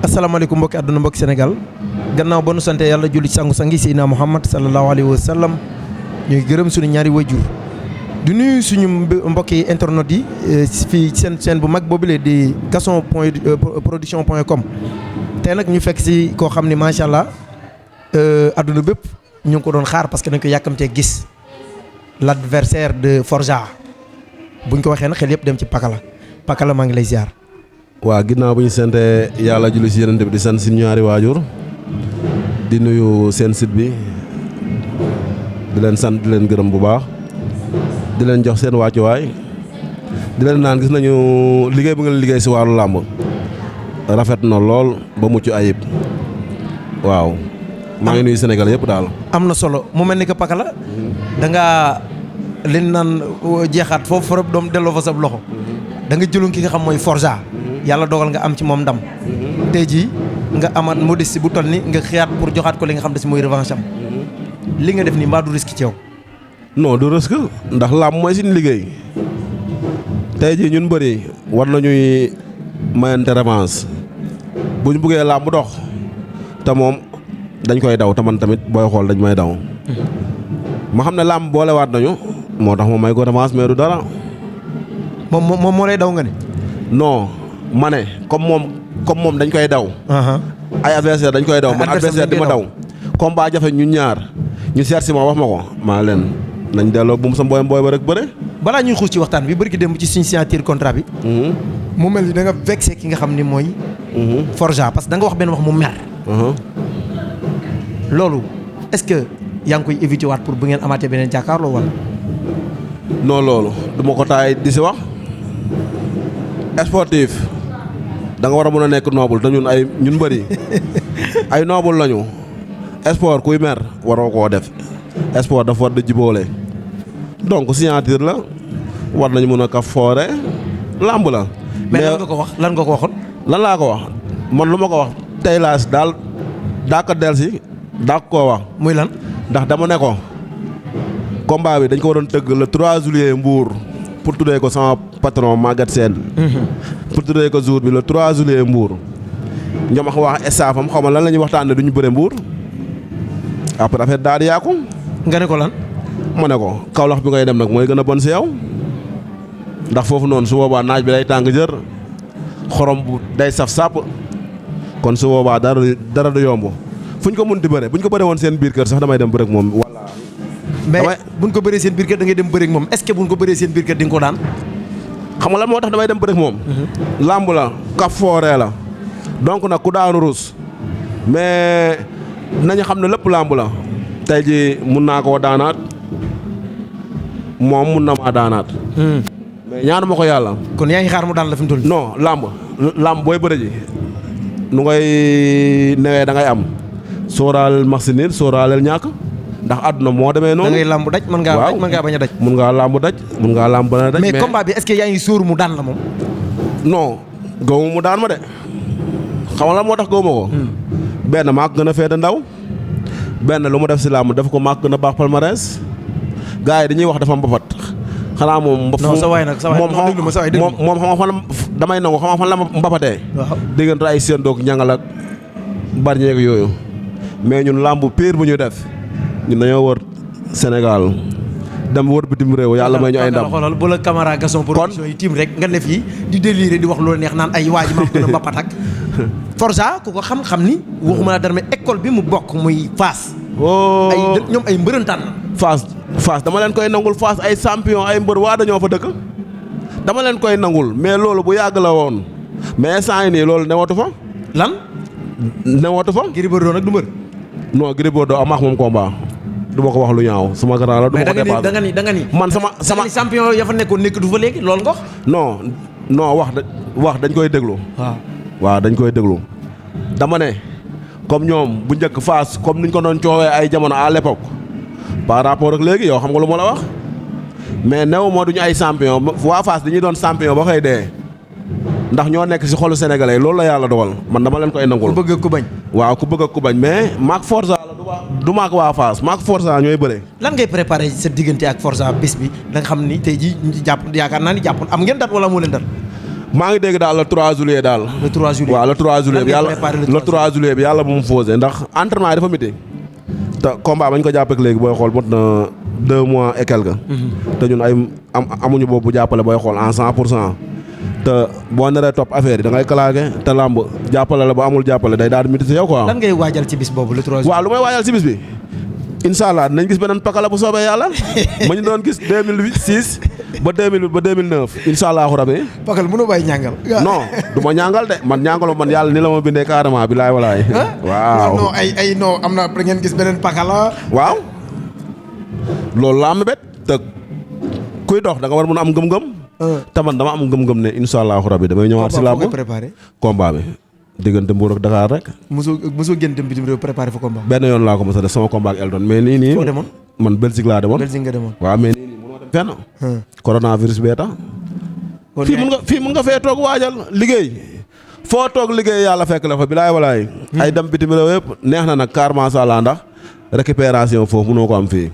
asalaamaaleykum mbokki àdduna mbokki Sénégal gannaaw ba nu sante yàlla julli ci sangu-sangi Seydina Muhammad sallallahu alayhi wa sallam ñuy gërëm suñu ñaari wayjur di nuyu suñu mbokki internet yi fii seen chaîne bu mag boobule di Gaston Production.com tey nag ñu fekk si koo xam ni macha allah àdduna bépp ñu ngi ko doon xaar parce que dañ ko yàkkamtee gis l'adversaire de Forza buñ ko waxee nag xel yëpp dem ci Pakala maa ngi lay ziar. waa ginnaaw bu ñu sante yàlla julli si yeneen bi di sant si ñaari waajur di nuyu seen site bi di leen sant di leen gërëm bu baax di leen jox seen wàccuwaay di leen naan gis nañu liggéey bu ngeen liggéey si wàllu làmb rafet na lool ba mucc ayib waaw maa ngi nuyu Sénégal yëpp daal. am na solo mu mel ni que Pakala da ngaa leen naan jeexaat foofu farab doom delloo fa sab loxo da nga jëloon ki nga xam mooy Forza. yàlla dogal nga am ci moom ndam tey jii nga amaat modestie bu toll ni nga xëyaat pour joxaat ko li nga xam ne si mooy revanche am li nga def nii mbaa du risque ci yow. non du risque ndax làmb mooy suñu liggéey tey jii ñun bëri war nañuy mayante revanche bu ñu bëggee làmb dox te moom dañ koy daw te man tamit booy xool dañ may daw ma xam ne làmb boolewaat nañu moo tax ma may ko revanche mais du dara. moom moo lay daw nga ne. non. ma ne comme moom dañ koy daw. ay adversaire dañ koy daw man adversaire di ma daw. combat jafe ñun ñaar ñu seet si ma wax ma ko maa leen nañ delloo bu mu sa mbooy ba rek bëre. balaa ñuy xuus ci waxtaan bi bari ki dem ci suñu signature contrat bi. mu mel ni da nga vexé ki nga xam ni mooy. Forza parce que da nga wax benn wax mu mer. loolu est-ce que yaa ngi koy éviter waat pour bu ngeen amaatee beneen jàkkaarloo wala. non loolu du ma ko taay di si wax. sportif da nga war a mën a nekk noble te ñun bëri ay noble lañu sport kuy mer waroo koo def sport dafa war da jiboole donc signature la war nañu mën a ka foore lamb la. mais lan nga ko wax lan nga ko waxoon. lan laa ko wax man lu ma ko wax tey laas daal daa ko delsi daa ko koo wax. muy lan ndax dama ne ko combat bi dañ ko waroon tëgg le 3 juillet Mbour. pour tuddee ko sama patron Maguette Sène pour tuddee ko jour bi le 3 juillet Mbour ñoom wax staffam xaw ma lan la ñuy waxtaan ne du ñu bëre Mbour après affaire daal di yàqu. nga ne ko lan. ma ne ko Kaolack bi ngay dem nag mooy gën a bon si yow ndax foofu noonu su boobaa naaj bi day tàng jër xorom bu day saf sàpp kon su boobaa dara du yomb fu ñu ko mun di bëre bu ñu ko bëre woon seen biir kër sax damay dem bëre ak moom. mais buñ ko bëree seen biir kër da ngay dem bëreek moom est-ce que buñ ko bëree seen biir kër di nga ko daan. xam nga lan moo tax damay dem bëreek moom. làmb la kaf fooree la donc nag ku daanu rus mais nañu xam ne lépp làmb la tey ji mun naa koo daanaat moom mun na maa daanaat. mais ñaanu ma ko yàlla. kon yaa ngi xaar mu daan la fi mu toll. non làmb booy bëre ji nu ngay newee da ngay am sóoraal maxinir sóoraaleel ñàkk. ndax àdduna moo demee noonu. da ngay làmb daj mën ngaa daj mën ngaa bañ a daj. mun ngaa làmb daj mun ngaa làmb bañ a daj. mais combat bi est-ce que yaa ngi sóoru mu daan la moom. non gëwuma mu daan ma de xam nga lan moo tax gëwuma ko. benn maa ko gën a féete ndaw benn lu mu def si làmb def ko maa ko gën a baax palmarès gars yi dañuy wax dafa mbapat xanaa moom. non sa waay nag sa waay déglu ma sa waay déglu moom xam nga fan damay nangu xam nga fan la mbapatee. waaw diggante ay seen doog ñangal ak barñeeg yooyu mais ñun làmb pire bu ñu def. ñun dañoo wër Sénégal dem wër bitim réew yàlla may ñu ay ndam. xoolal bu la caméra Gaston Production yi tiim rek nga ne fii di déliré di wax loolu neex naan ay waa ji maa gën a mbapat ak Forza ku ko xam-xam ni waxuma la dara mais école bi mu bokk muy Fass. ay ñoom ay mbërëntaan la. Fass dama leen koy nangul Fass ay champion ay mbër waa dañoo fa dëkk dama leen koy nangul mais loolu bu yàgg la woon mais saa yi nii loolu newatu fa. lan. newatu fa. Gris Bordeaux nag du mbër. non Gris Bordeaux amaax moom combat. du ma ko wax lu ñaaw suma grand la du ma ko dépassé mais da nga ni man sama champion ya fa nekkoon nekk du fa léegi loolu nga wax. non wax dañ koy déglu. waaw dañ koy déglu. dama ne comme ñoom bu njëkk Fass comme niñ ko doon coowee ay jamono à l'époque par rapport ak léegi yow xam nga lu ma la wax mais new moo duñu ay champion waa Fass dañuy doon champion ba xëy dee ndax ñoo nekk si xolu sénégalais loolu la yàlla dogal man dama leen koy nangul. ku bëgg ku bañ. waaw ku bëgg ku bañ mais maak Forza la du maak waa Fass maak Forza ñooy bëre. lan ngay préparé sa diggante ak Forza bis bi da nga xam ni tey jii jàpp yaakaar naa ni jàpp am ngeen dat wala moo leen dat. maa ngi dégg daal le 3 juillet daal. le 3 juillet waaw le 3 juillet bi yàlla le 3 juillet bi yàlla bu mu fausé ndax entraînement yi dafa métti. te combat bañ ko jàppee léegi booy xool mot na 2 mois et quelque. te ñun ay amuñu boobu bu jàppale booy xool en 100%. te boo naree topp affaire yi da ngay claqué te làmb jàppale la ba amul jàppale day daal di métti si yow quoi. lan ngay waajal ci bis boobu le 3 juillet. waaw lu may waajal ci bis bi. incha allah dinañ gis beneen pakala bu soobee yàlla. ma ñu doon gis 2006 ba 2008 ba 2009 incha allahu rabi. pakala mënoo bàyyi ñàngal. non du ma ñàngal de man ñàngaloo man yàlla ni la ma bindee carrément bilaay walaay. waaw non ay non am na après ngeen gis beneen pakala. waaw loolu laa am bet te kuy dox da nga war mën a am ngëm-ngëm. te man dama am ngëm-ngëm ne incha allahu rabi damay ñëwaat si làmb. combat bi. diggante Mbour ak Dakar rek. mosoo génn dem bitim réew préparé fa combat. benn yoon laa ko mos a def sama combat ak Eldon mais nii nii. foo demoon man Belgique laa demoon. Belgique nga demoon. waaw mais nii nii mënoo dem fenn. coronavirus bee tax. fii mun nga fee toog waajal liggéey. foo toog liggéey yàlla fekk la fa bilaay walaay. ay dem bitim réew yëpp neex na nag car macha allah ndax récupération foofu mënoo ko am fii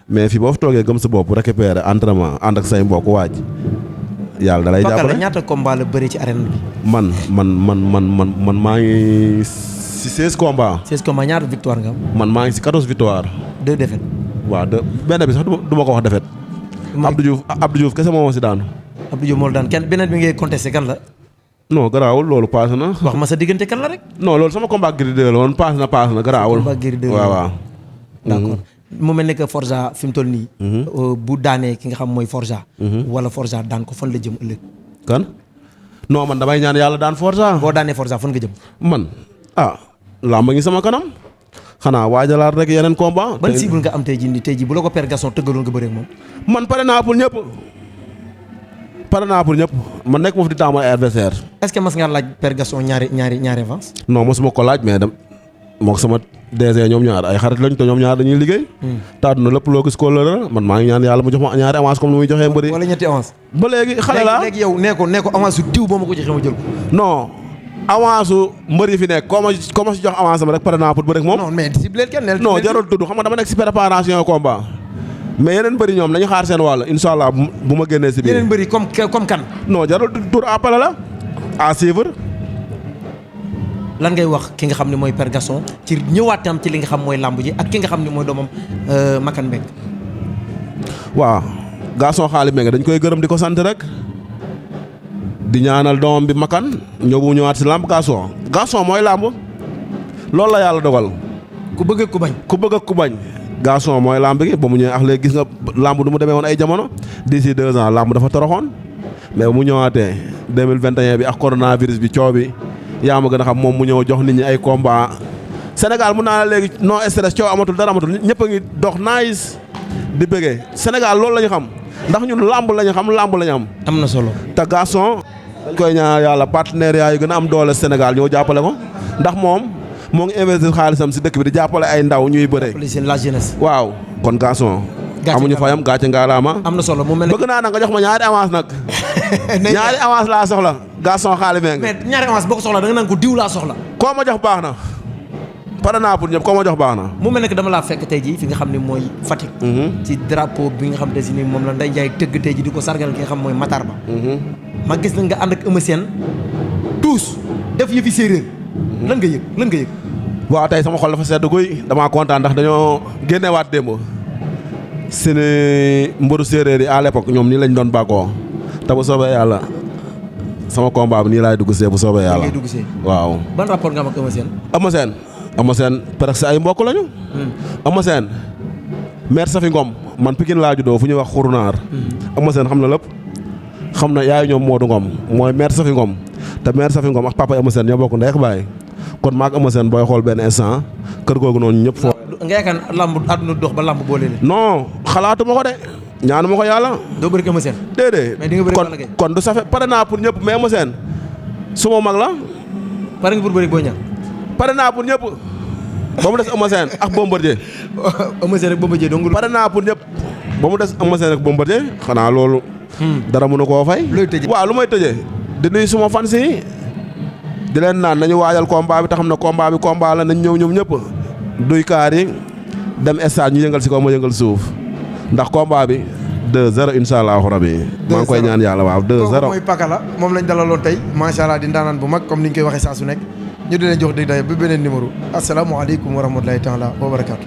mais fii boo fa toogee gëm sa bopp récupérer entraînement ànd ak say mbokk waaj. yàlla da lay jàppale Pakala ñaata combat la bëri ci arène bi. man maa ngi si 16 combats. 16 combats ñaata victoire nga am. man maa ngi si 14 victoire. 2 défaites. waaw benn bi sax du ma ko wax défaite. Abdou Diouf kese moo ma si daanu. Abdou Diouf moo la daan kenn beneen bi ngay contesté kan la. non garaawul loolu paase na. wax ma sa diggante kan la rek. non loolu sama combat Gris 2 la woon paase na garaawul. combat Gris 2 waaw. d'accord mu mel ne que Forza fi mu toll nii. bu daanee ki nga xam mooy Forza. wala Forza daan ko fan la jëm ëllëg. kan non man damay ñaan yàlla daan Forza. boo daanee Forza fan nga jëm. man làmb ngi sama kanam. xanaa waajalaat rek yeneen combat. ban cible nga am tey jii bu la ko Père Gaston tëggaloon nga bëree ak moom. man pare naa pour ñëpp. man nekk ma fi di taamu ay adversaire. est-ce que mas nga laaj Père Gaston ñaari avance. non mosuma ko laaj mais mook sama DG ñoom ñaar ay xarit lañ te ñoom ñaar dañuy liggéey. taatu na lépp loo gis ko la man maa ngi ñaan yàlla mu jox ma ñaari avance comme ni muy joxee mbëri. wala ñetti avance. ba léegi xale laa léegi yow nee ko avance su diw boo ma ko joxee ma jël ko. non avance su mbër yi fi nekk koo ma si jox avance am rek pare naa pour bëri ak moom. non mais ciblé kenn non jarul tudd xam nga dama nekk si préparation combat. mais yeneen bëri ñoom nañu xaar seen wàll incha allah bu ma génnee si biir. yeneen bëri comme kan. non jarul tur appel la à suivre. lan ngay wax ki nga xam ne mooy Père Gaston ci ñëwaatam ci li nga xam mooy làmb ji ak ki nga xam ne mooy doomam Makan Mbengue. waaw Gaston xaali Mbengue dañ koy gërëm di ko sant rek di ñaanal doomam bi Makan ñëw bu ñëwaat si làmb Gaston mooy làmb loolu la yàlla dogal. ku bëgg ku bañ. ku bañ. Gaston mooy làmb gi ba mu ñëwee ak léegi gis nga làmb du mu demee woon ay jamono d'ici 2 ans làmb dafa toroxoon mais ba mu ñëwaatee 2021 bi ak coronavirus bi coow bi. yaa ma gën a xam moom mu ñëw jox nit ñi ay combat Sénégal mun naa la léegi non stress coow amatul dara amatul ñëpp a ngi dox nice di bëggee Sénégal loolu la ñu xam ndax ñun làmb la ñu xam làmb la ñu am. am na solo te Gaston dañ koy ñaan yàlla partenariat yu gën a am doole Sénégal ñoo jàppale ko ndax moom moo ngi investir xaalisam si dëkk bi di jàppale ay ndaw ñuy bëree. la jeunesse. waaw kon Gaston. amuñu fayam gàcce ngaalaama. am na solo mu mel ne bëgg naa nag nga jox ma ñaari avance nag. ñaari avance laa soxla. Gaston xaali Mbengue. mais ñaari avance boo ko soxla da nga naan ko diw laa soxla. koo ma jox baax na. pare naa pour ñëpp koo ma jox baax na. mu mel ne que dama laa fekk tey jii fi nga xam ne mooy Fatick. ci drapeau bi nga xam te si ni moom la Ndeye Ndiaye tëgg tey jii di ko sargal ki nga xam mooy Matar Ba. ma gis na nga ànd ak Eumeu Sène tous def yëfi séeréer. lan nga yëg. waaw tey sama xol dafa sedd guy damaa kontaan ndax dañoo génneewaat démb. seen mbëru séeréer yi à l'époque ñoom nii lañ doon bàkkoo te bu soobee yàlla sama combat bi nii laay dugg see bu soobee yàlla. waaw. ban rapport nga am ak Eumeu Sène presque ay mbokk lañu. Eumeu Sène maire Safi Ngom man Pikine laa juddoo fu ñuy wax xurunaar. Eumeu Sène xam na lépp xam na yaay ñoom Modou Ngom mooy maire Safi Ngom te maire Safi Ngom ak papa Eumeu Sène ñoo bokk ndey ak baay kon maag Eumeu Sène booy xool benn instant kër googu noonu ñëpp foo. nga yaakaar lamb àdduna dox ba lamb boole leen. non xalaatuma ko de ñaanuma ko yàlla. doo bëri Eumeu Sène. déedéet mais di nga bëri Balla Gaye kon du safe pare naa pour ñëpp mais Eumeu Sène suma mag la. pare nga pour bëri Boy Niang. pare naa pour ñëpp ba mu des Eumeu Sène ak Bombardier. Eumeu Sène ak Bombardier donc. pare naa pour ñëpp ba mu des Eumeu Sène ak Bombardier xanaa loolu. dara mënu koo fay. looy tëjee waaw lu may tëjee. di nuyu suma fans yi di leen naan nañu waajal combat bi te xam ne combat bi combat la nañ ñëw ñoom ñëpp duy kaar yi dem stade ñu yëngal si kaw ma yëngal suuf ndax combat bi 2-0 incha allahu rabi. maa ngi koy ñaan yàlla waaw 2-0. kooku mooy Pakala moom lañ dalaloon tey macha allah di ndaanaan bu mag comme ni ñu koy waxee saa su nekk ñu di leen jox dig daye ba beneen numéro asalaamualeykum wa rahmatulahi taala wa barakaatu.